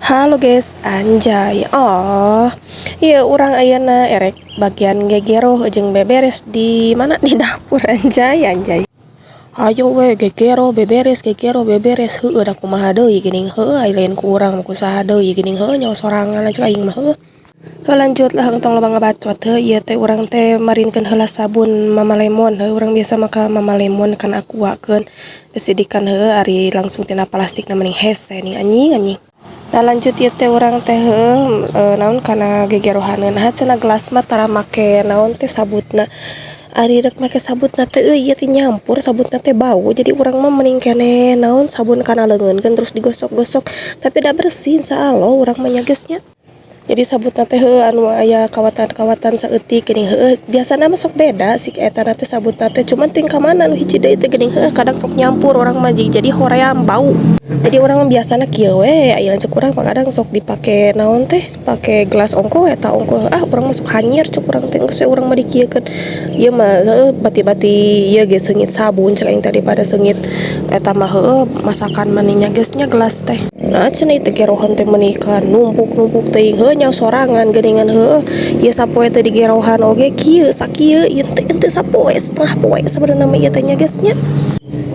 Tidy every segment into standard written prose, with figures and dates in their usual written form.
Halo guys, anjay. Oh, iya urang ayeuna erek bagian gegeroh jeung beberes di mana, di dapur, anjay anjay. Ayo we gegeroh beberes, gegeroh beberes, heueuh da kumaha deui geuning, heueuh, ai lain ku urang mah ku saha deui geuning, heueuh, nyaho sorangan cek aing mah, heueuh. Heuh, lanjut lah, entong loba ngabacot. Heuh, ieu teh urang teh marinkeun heula sabun Mama Lemon. Heuh, urang biasa make Mama Lemon kan Aqua keun sidikan, heueuh, ari langsung tina plastikna mending hese nih, anjing anjing. Nah, lanjut ieu teh urang teh, heueuh, naon kana gegerohaneun. Nah, cenah gelas mah tara make naon teh sabutna. Ari rek make sabutna teh euy, ieu teh nyampur sabutna teh bau, jadi urang mah mending keneh naon sabun kana leungeunkeun terus digosok-gosok, tapi da bersih insyaallah urang mah nya, geus nya. Jadi sabutna teh, heueuh, anu aya kawatan-kawatan saeutik geuning, heueuh, biasana mah sok beda si etana teh sabutna teh, cuman ting ka mana nu hiji deui teh geuning, heueuh, kadang sok nyampur urang mah jadi hoream bau. Jadi urang mah biasana kieu we, aya lanceuk urang mah kadang sok dipake naon teh, pake gelas ongkoh eta ongkoh, ah, urang mah sok hanyir cek urang teh, geus we urang mah dikieukeun. Ieu mah, heueuh, bati-bati ieu ge seungit sabun cek aing teh daripada seungit eta mah, heueuh, masakan mah nya, geus nya, gelas teh. Nah, cenah ieu teh gerohan teh meuni ka numpuk-numpuk teuing, heueuh, nyaho sorangan geuningan, heueuh, ieu sapoe teh digerohan oge kieu sakieu ieu teh, henteu sapoe, satengah poe sabenerna mah ieu teh nya, geus nya.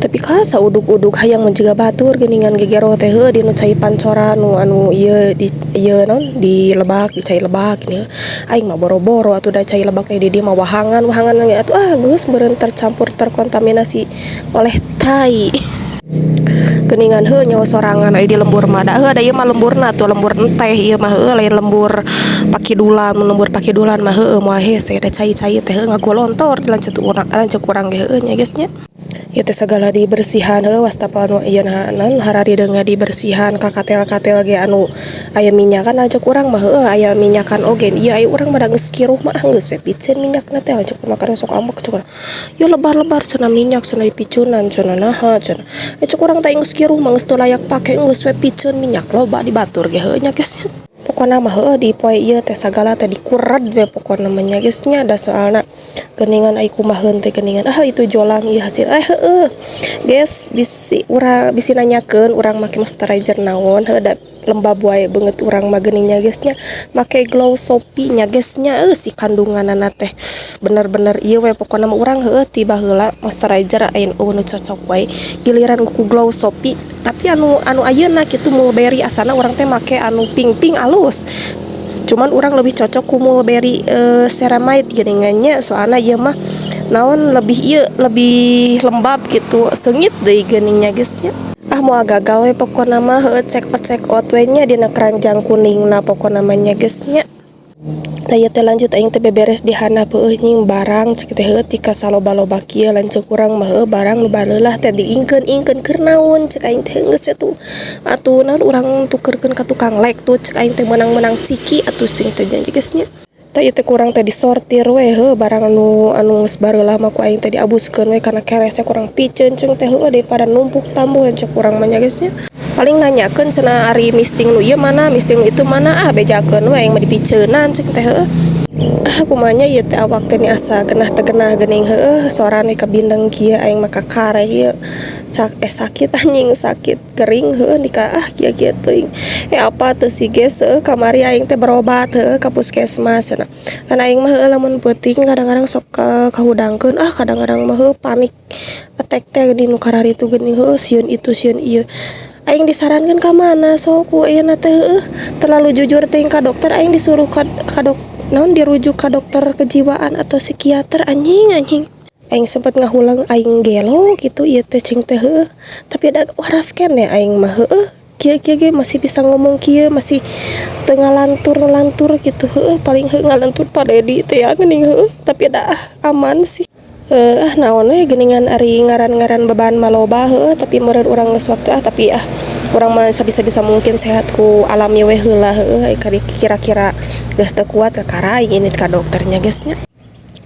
Tapi ka saudug-udug hayang mah jiga batur geuningan gegero teh, heueuh, dina cai pancoran nu anu ieu di ieu naon di lebak, di cai lebak gini. Aing mah boro-boro atuh da cai lebak di dieu mah wahangan wahangan ge atuh, ah, geus meureun tercampur terkontaminasi oleh tai. Geuningan, heuh, nyaho sorangan aya di lembur mah da, heuh, da ieu mah lemburna tuh lembur enteh ieu mah, heueuh, lain lembur pakidulan. Mun lembur pakidulan mah, heueuh, moal hese da cai-cai teh, heueuh, ngagolontor lanceuk urang, lanceuk urang ge, heueuh nya, geus nya. Ieu teh sagala dibersihan, heueuh, wastafel nu ieu naon hararideung dibersihan ka katel-katel ge anu aya minyakan. Lanceuk urang mah, heueuh, aya minyakan oge ieu, aya urang mah da geus kiruh mah, ah, geus we piceun minyakna teh. Lanceuk urang mah kadang sok ambek cek urang, "Ieu lebar-lebar cenah minyak cenah dipicunan cenah, naha cenah." Eh, cek urang teh geus kiruh mah geus teu layak pake, geus we piceun minyak loba di batur ge, heueuh nya, geus nya. Pokona mah, heueuh, di poe ieu teh sagala teh dikured we pokona mah nya, geus nya, da soalna geuningan ai kumaheun teh geuningan, ah, itu jolang ieu hasil. Eh, heueuh, geus, bisi urang bisi nanyakeun urang make moisturizer naon, heueuh, da lembab wae beungeut urang mah geuning nya, geus nya, make Glow Sophie nya, geus nya. Eueuh, si kandunganna teh bener-bener ieu we pokona mah. Urang, heueuh, ti baheula moisturizer aya euweuh nu cocok wae, giliran ku Glow Sophie, tapi anu anu ayeuna kitu mulberry. Asana urang teh make anu pink-pink alus, cuman urang lebih cocok ku mulberry ceramide geuningan nya, soalna ieu mah naon lebih ieu, lebih lembab gitu, seungit deui geuning nya, geus nya. Ah, moal gagal we pokona mah, heueuh, check out we nya dina keranjang kuningna pokona mah nya, geus nya. Da ieu teh lanjut aing teh beberes di handap, heueuh, nying barang cek teh, heueuh, tika saloba-loba kieu. Lanceuk urang mah, heueuh, barang nu bareulah teh diingkeun-ingkeun keur naon cek aing teh, geus we tuh atuh naon urang tukerkeun ka tukang leg tuh cek aing teh, meunang-meunang ciki atuh sing teh nya, geus nya. Tah, ieu teh kurang teh disortir we, heueuh, barang anu anu geus bareulah mah ku aing teh diabuskeun we kana keresek, kurang piceun ceung teh, heueuh, daripada numpuk tambuh lanceuk urang mah nya, geus nya. Paling nanyakeun cenah ari misting nu ieu mana, misting nu itu mana, ah, bejakeun we aing mah dipiceunan cek teh, heueuh. Ah, kumaha nya ieu teh awak teh ni asa genah teu genah geuning, heueuh, soran we kabindeng kieu aing mah kakare ieu sakit, anjing, sakit kering, heueuh, dika ah kieu-kieu teuing. Eh, apa teu sih, guys, heueuh, kamari aing teh berobat, heueuh, ka puskesmas cenah kan. Aing mah, heueuh, lamun peuting kadang-kadang sok kahudangkeun, ah, kadang-kadang mah, heueuh, panik attack teh geuning nu kararitu geuning, heueuh, sieun itu sieun ieu. Aing disarankeun ka mana sok ku ayeuna teh, heueuh, terlalu jujur teuing ka dokter, aing disuruh ka dok naon dirujuk ka dokter kejiwaan atau psikiater, anjing anjing. Aing sempet ngahulang aing gelo gitu ieu teh cing teh, heueuh, tapi da waras keneh aing mah, heueuh, kieu-kieu ge masih bisa ngomong kieu, masih teu ngalantur-lantur gitu, heueuh, paling heueuh ngalantur Pa Dedi teh ya geuning, heueuh, tapi da aman sih. Ah, naon we geuningan, ari ngaran-ngaran beban mah loba, heueuh, tapi meureun urang geus waktu, ah, tapi ah urang mah sabisa-bisa mungkin sehat ku alami we heula, heueuh, kira-kira geus teu kuat kakara aing ini ka dokter nya, geus nya.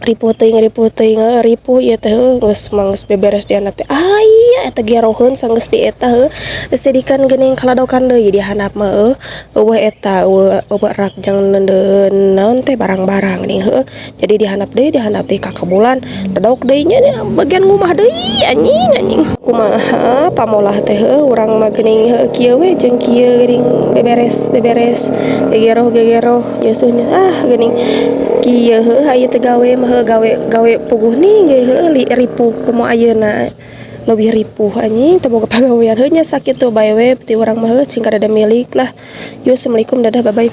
Ripuh teuing, ripuh teuing, heuh, ripuh ieu teh, heuh. Geus mah geus beberes di handap teh aya eta geroheun sanggeus di eta, heuh. Geus jadikeun geuning kaladokan deui di handap mah, heuh. Euweuh eta, euweuh euweuh rak jang neundeun naon teh barang-barang geuning, heuh. Jadi di handap deui, di handap deui, kakebulan dadok deui nya bagian ngumah deui, anjing, anjing. Kumaha pamolah teh, heuh, urang mah geuning, heuh, kieu we jeung kieu geuning beberes beberes, gegeroh gegeroh, nyeusuh ah geuning kieu, heuh. Ieu teh gawe mah, heuh, gawe gawe puguh nih ge, heuh, ripuh. Komo ayeuna leuwih ripuh, anjing, teu boga pagawean, heuh. Nya sakitu bae we ti urang mah, heuh, cing kadada milik lah. Yuk, assalamualaikum, dadah, bye bye.